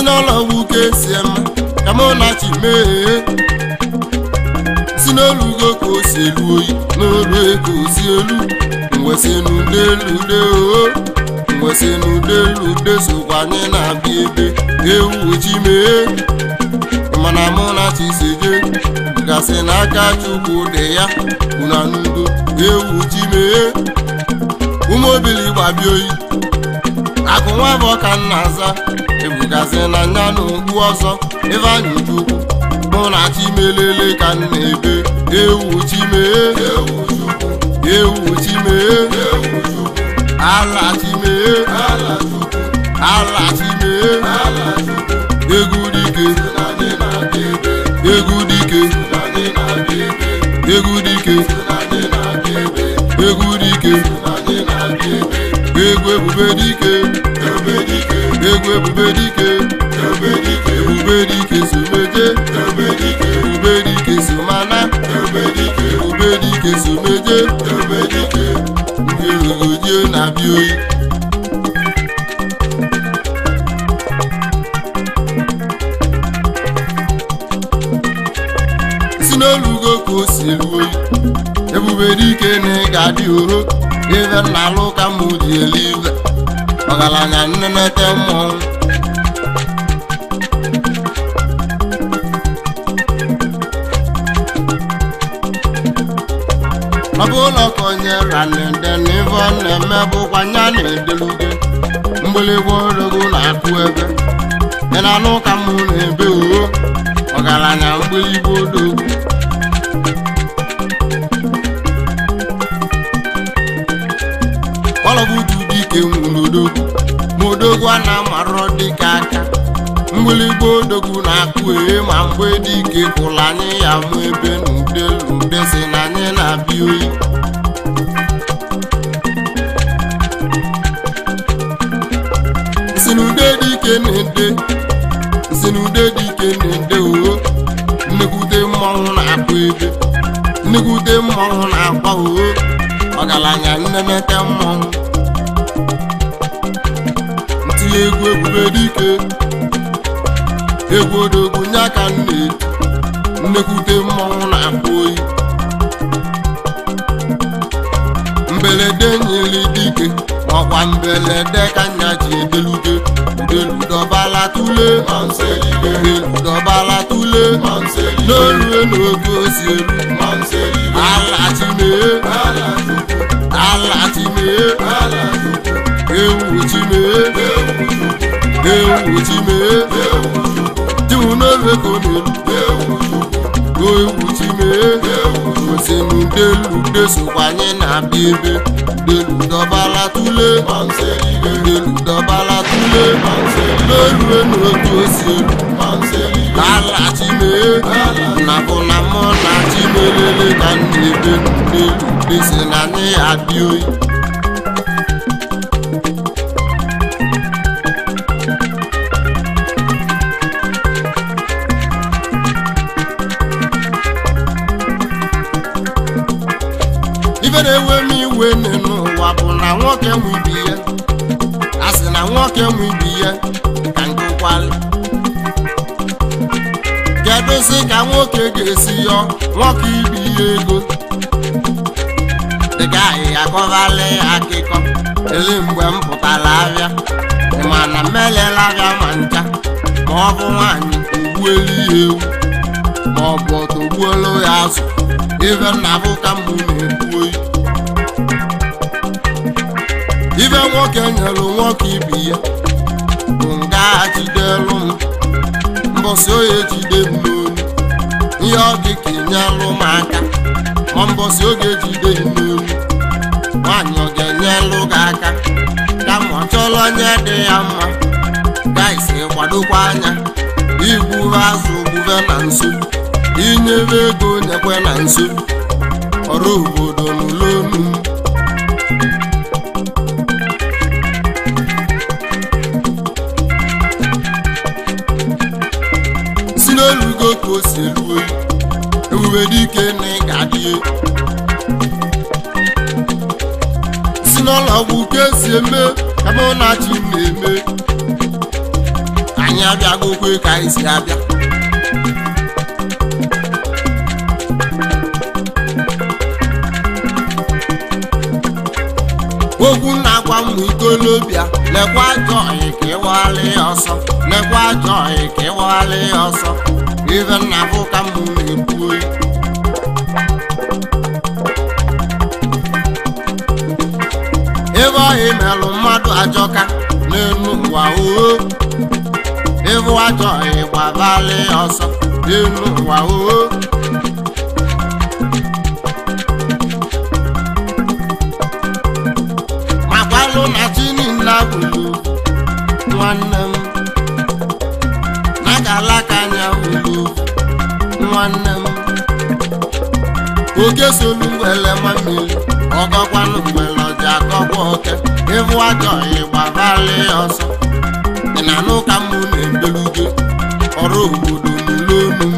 n'ụlọọgwụ ka esi eme ka mụ na chi mee. Si n'olugo ka o si elu oyi n'olu ka o si elu mwesị n'udelude o mwesị n'udelude sokwa anyị na-abịa ebe ewu chi mee. Mana mụ na chi si je gasị n'aka Chukwu dị ya unu anụgo ewu chi mee. Ụmụ obili gbabia oyi akụ nwa bụ ka nna aza ebugasị na nya n'okpu ọzọ Ifeanyị Chukwu mụ na chi melele ka m na-ebe ewu chi mee ewu chi mee ala chi mee ala chi mee egwu dike egwu dike egwu dike egwu dike egwu ebube dike egwu ebube dike ebube dike someje ebube dike somana ebube dike someje ndị ogoje na-abịa oyi. Si n'olugo ka o si elu oyi ebube dike na ị ga-adị oro ife nna alụ ka mụ ji elu ife ọgaranya nnenete mmọnwụ. Ọ bụ ụlọ ka onye ranede na ife ọ na-eme bụkwa nya na-edeluge mgbịlịgba odogwu na-akụ ebe ị na-anụ ka mụ na-ebe oo ọgaranya mgbịlịgba odogwu. Ọlọbụtu dike nwụrụ odogwu ma odogwu a na-amarọ dike aka mgbịlịgba odogwu na-akụ ee ma mgbe dike kwụrụ anyị ya mụ ebe n'udelude si na anyị na-abịa oyi. Si n'ude dike na-ede si n'ude dike na-ede oo nnekwute mmọnwụ na-akụ ebe nnekwute mmọnwụ na-akwa oo ọgaranya nnenete mmọnwụ. Ntinye egwu ebube dike egwu odogwu nya ka m na-eti nnekwute mmọnwụ na-akpụ oyi. Mbelede nyili dike ọkwa mbelede ka nya ji edelude udeludọbala tule udeludọbala tule n'olue n'oge osi elu ala chi mee ala chi mee ewu chi mee ewu chi mee jiwu n'olu ego n'elu ewu chi mee osenudelude sokwa anyị na-abịa ebe udeludọbala tule udeludọbala tule n'olue n'oge osi elu ala chi mee na bụ na mụ na chi melele ka m na-ebe n'udelude si na anyị adị oyi. Ife na-ewe m iwe n'ụwa bụ na nwoke nwe ibi ya a sị na nwoke nwe ibi ya ka nkụkwalị kedụsị ka nwoke ga-esi yọọ nwoke ibi ya ego dịka ahịhịa kọvalị akịkọ ele mgbe m pụtara abịa mana mmelela abịa ma ncha ma ọ bụ nwaanyị ogbuelu ya ewu ma ọ bụ ọtọgbuolu ya azụ ife nna bụ ka mụ na-ekwu oyi. Ife nwoke nyelu nwoke ibi ya bụ nga jidelu m mbọsị oye jide m n'olu ihe ọ dị ka enyelụ m aka ma mbọsị oge jide m n'olu nwaanyị ọ ga-enyelụ gị aka kama ọ chọrọ onye dị ya mma gaisi kwadokwa anya igbuve azụ gbuve na nso inyebe ego nyekwe na nso ọrụ obodo n'ụlọonu m. Si n'olugo ka o si elu oyi ebube dike na ị ga-adị si n'ụlọ ọgwụ ka esi eme ka mụ na chi na-eme anyị Abịaghị okwe ka anyị si abịa. Okwu na-agwa m ikolobịa lekwa ajọ ọyị ka ịwaghalị ya ọsọ, lekwa ajọ ọyị ka ịwaghalị ya ọsọ. Ife nna bụ ka m na-ekwu oyi. Ebe ọyị melụ mmadụ ajọka n'elu ụwa oo. Ịbụ ajọ ọyị gbabalị ọsọ n'elu ụwa oo. Makwalụ na chi niile bụlu nwanne m, na galaka anya bụlu nwanne m. Oke solu ngwele ma mmiri ọgọkwanụ ngwele ọja akọkwa oke. Ịbụ ajọ ọyị gbabalị ọsọ. Ị na-anụ ka mụ na-ebeluge ọrụ obodo n'ụlọonu m.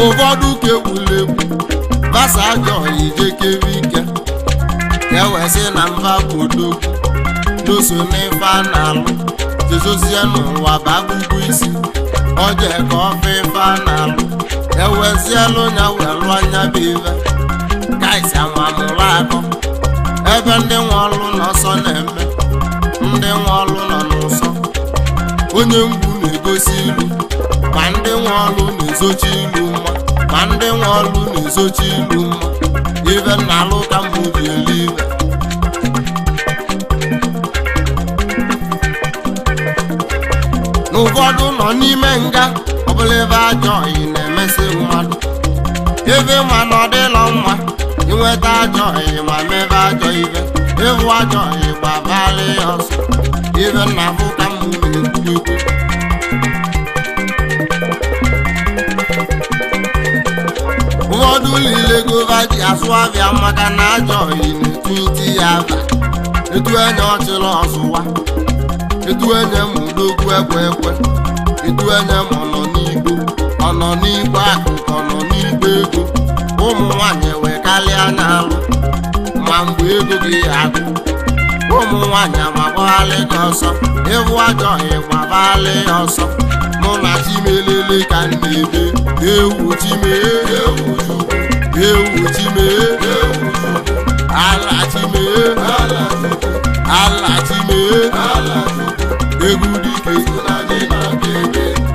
Ụfọdụ ka egwuregwu gbasa ajọ ọyị jekere ike ka e wee sị na mba bụ odogwu n'oso n'ife a na-alụ jezozie n'ụwa bụ agụgụ isi oje ka ọfe ife a na-alụ ewezielu nya welụ anya bụ ife kaisi amamụrụ akọ ebe ndị nwe ọlụ n'ọsọ na-eme ndị nwe ọlụ nọ n'ụsọ. Onye mgbu na-egosi ilu ma ndị nwe ọlụ na-ezochi ilu mma, ma ndị nwe ọlụ na-ezochi ilu mma. Ife na-alụ ka mbụ ji elu ife. N'ụfọdụ nọ n'ime nga ọbụla ebe ajọ ọyị na-emesị mmadụ. Ebe ma na ọ dịlọ mma inweta ajọ ọyị ma mebe ajọ ife. Ịbụ ajọ ọyị gbabalị ọsọ. Ife nna bụ ka mụ na-ekwu ekwu. Ụfọdụ niile gova ji asụ abịa maka na ajọ ọyị na-etu iti ya aba. Etu enye ọchịla ọzụwa, etu enye m udogwu ekwe ekwe, etu enye m ọnọ n'igbo, ọnọ n'igbo akụ ka ọnọ n'igbo ego. Ụmụ nwaanyị wee karịa n'alụ ma mgbe ego gị agụ. Ụmụ nwaanyị amagbaghalị gị ọsọ. Ịbụ ajọ ọyị gbabalị ọsọ. Mụ na Chimelele ka m na-ebe ewu Chime, ewu Chukwu, ewu Chime, ewu Chukwu, ala Chime, ala Chukwu, ala Chime, ala Chukwu. Egwu dike, egwu dike,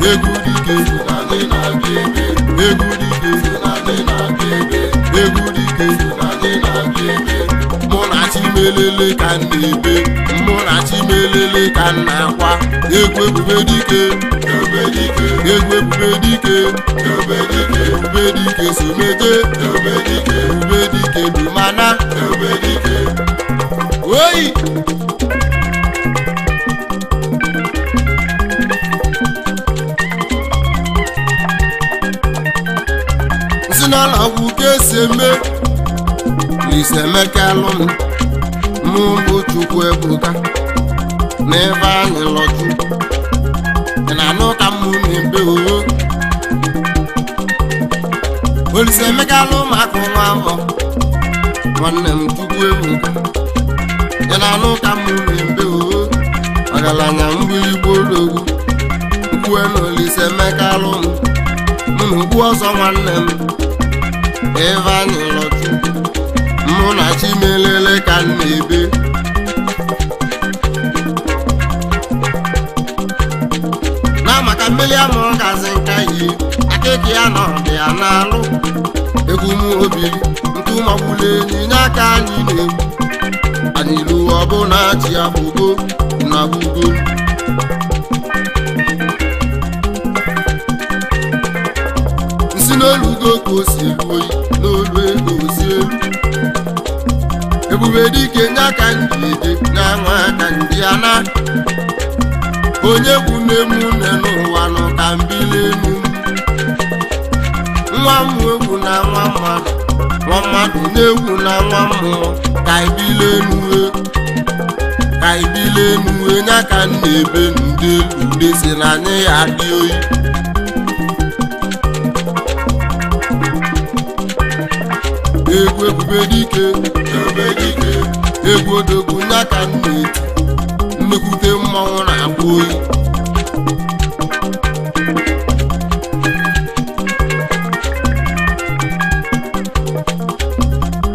egwu dike, egwu dike. Mụ na Chimelele ka m na-ebe, mụ na Chimelele ka m na-akwa. Egwu ebube dike, egwu ebube dike, ebube dike somete, ebube dike dumana, oyi. Nsi n'ụlọ ọgwụ ka esi eme Olisaemeka lụ m, mụ bụ Chukwuebuka na ebe anyị lọchukwu. Ị na-anụ ka mụ na-ebe oo. Olisaemeka lụ maka nwa afọ nwanne m Chukwuebuka. Ị na-anụ ka mụ na-ebe oo. Ọgaranya mgbịrịgba ologwu nkwue na Olisaemeka lụ m, mụ na okpu ọzọ nwanne m ebe anyị lọchukwu. Mụ na Chimelele ka m na-ebe. Na maka mmiri amụrụ gazi nka yi akịka ya nọ dị ya n'alụ. Egwu m obiri ntụ magbulu enyi nye aka anyị na-egwu. Anyị ruo ọbụna chi abụgo na abụgo. Nsi n'olugo ka o si elu oyi n'olu ego o si elu. Ebube dike nye aka nji eje na-anwa aka nji ana. Onye bụ nne m nne n'ụwa nọ ka mbili enu m. Nwa m egwu na nwa mmadụ, nwa mmadụ na-egwu na nwa mmụọ ka ibili enu e, ka ibili enu e. Nye aka m na-ebe ndị elu ude si na anyị ya adị oyi. Egwu ebube dike, ebube dike, egwu odogwu nya ka m na-eti. Nnekwute mmanwụ na-akpọ oyi.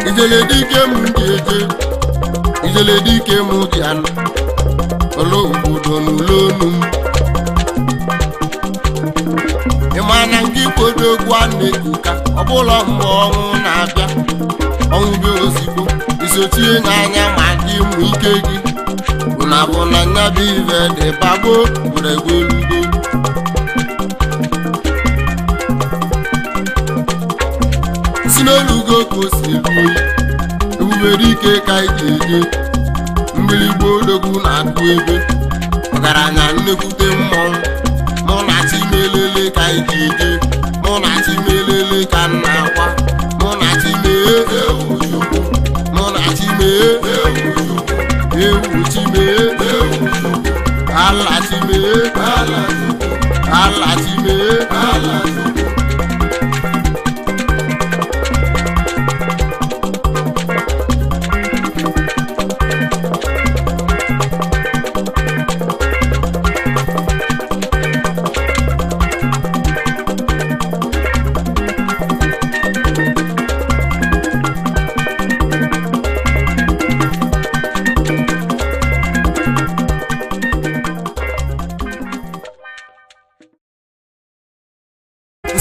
Ijele dike m ji eje, ijele dike m ji anụ, ọlụ obodo n'ụlọ onu m. Ị ma na nke ikpodogwu a na-ekuka ọbụla mgbe ọnwụ na-abịa. Ọnwụ bịa ozigbo, isochie n'anya ma gị mụ ike gị. Unu abụ na nya bụ ive dị bagbo gwuregwu elugo. Si n'olugo ka o si elu oyi, ebube dike ka anyị ji eje. Mgbịrịgba odogwu na-akụ ebe, ọgaranya nnekwute mmọnwụ. Mụ na Chimelele ka anyị ji eje, mụ na Chimelele ka m na-akwa. Mụ na Chimee ewu Chukwu, mụ na Chimee ewu Chukwu, ewu Chimee ewu Chukwu, ala Chimee ala Chukwu, ala Chimee ala Chukwu.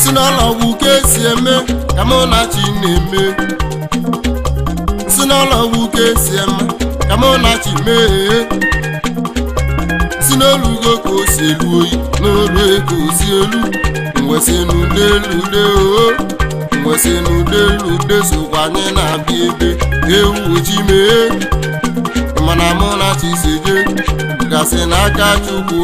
Si n'ụlọọgwụ ka esi eme ka mụ na chi na-eme. Si n'ụlọọgwụ ka esi eme ka mụ na chi mee. Si n'olugo ka o si elu oyi, n'olu ka o si elu. Mwesị n'udelude o, mwesị n'udelude sokwa anyị na-abịa ebe. Ewu chi mee, mana mụ na chi si je gasị n'aka Chukwu.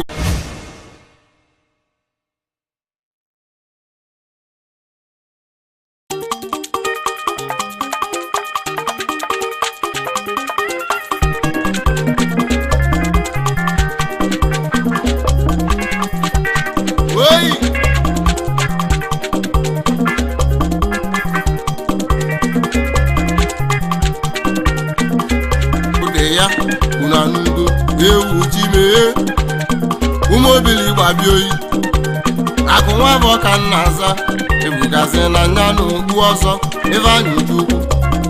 Oyi! Ude ya unu anụgo ewu chi mee. Ụmụ obili gbabie oyi, akụ nwa bụ ka m na-aza. Ebugasị na nya n'okpu ọzọ Ifeanyị Chukwu.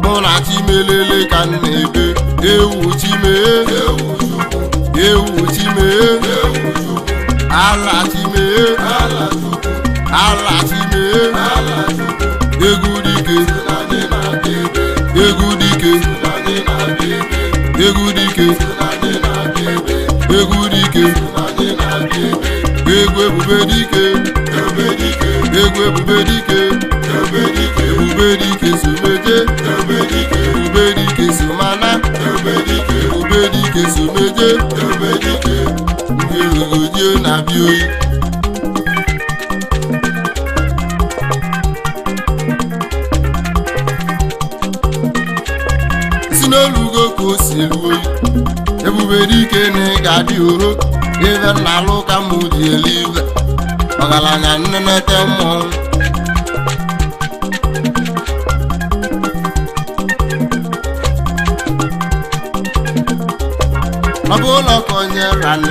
Mụ na Chimelele ka m na-ebe. Ewu chi mee, ewu Chukwu, ewu chi mee, ewu Chukwu, ala Chimee ala Chukwu, ala Chimee ala Chukwu. Egwu dike, egwu dike, egwu dike, egwu dike, egwu ebube dike, egwu ebube dike, ebube dike someje, ebube dike somana, ebube dike someje, ndị ogoje na-abịa oyi. Si n'olugo ka o si elu oyi, ebube dike na ị ga-adị oro. Ife nna alụ ka mụ ji elu ife, ọgaranya nnenete mmọnwụ. Ọ bụ ụlọ ka onye ranị.